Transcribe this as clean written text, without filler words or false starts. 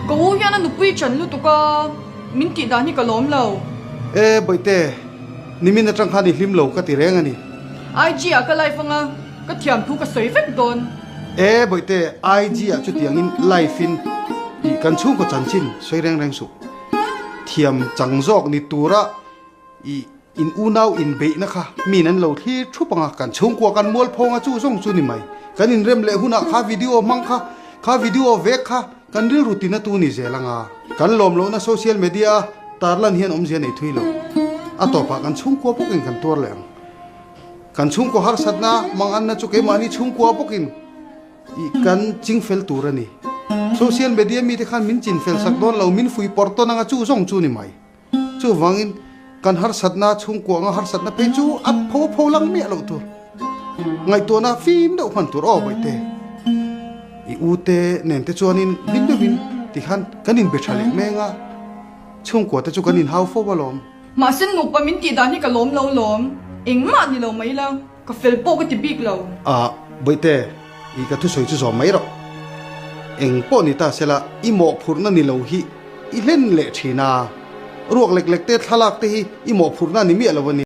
Ka u hian a nupui chan lutuk a, min tih dan hi ka lawm lo. E Bawihte, nimin atang khan i hlim lo ka ti reng a ni. IG ah ka live anga, ka thiam thu ka sawi vek dawn. E Bawihte, IG ah chutiangin live in i kan chhungkaw chanchin sawi reng reng suh. Thiam chang zawk ni tura i in unau inbeihna kha min an lo thlir thup ang a, kan chhungkua kan mual phawng a chu zawng chu ni mai. Kan inrem leh hunah kha video hmang kha, kha video vek kha kan rilru tina tu ni zel ang a. Kan lawm lohna social media a tarlan hian awmzia nei thui lo. A tawpah kan chhungkua bawkin kan tuar leh ang. Kan chhungkua harsatna manganna chu keimahni chhungkua bawkin I kan ching fel tur a ni. Social media mite khan min chin fel sak dawn lo, min fui pawrh tawn anga chu zawng chu ni mai. Chuvangin kan harsatna chhungkua anga harsatna phei chu a pho pho lang miah loh tur. Ngaihtuahna fim deuh hman tur aw Bawihte. I u te nen te chuanin hlim deuhin tikhan kan inbe tha leh meng a, chhungkua te chu kan inhau fo alawm. Mahse nupa min tih dan hi ka lawm lo lawm. Engmah ni lo mai la. Ka fel pawh ka ti bik lo. A, Bawihte, i ka thusawi chu zawm mai rawh. Eng pawh ni ta sela, i mawhphurhna ni lo hi i hlen leh thin a. Ruak lek lek te, thlalak te hi i mawhphurhna ni miah lo a ni.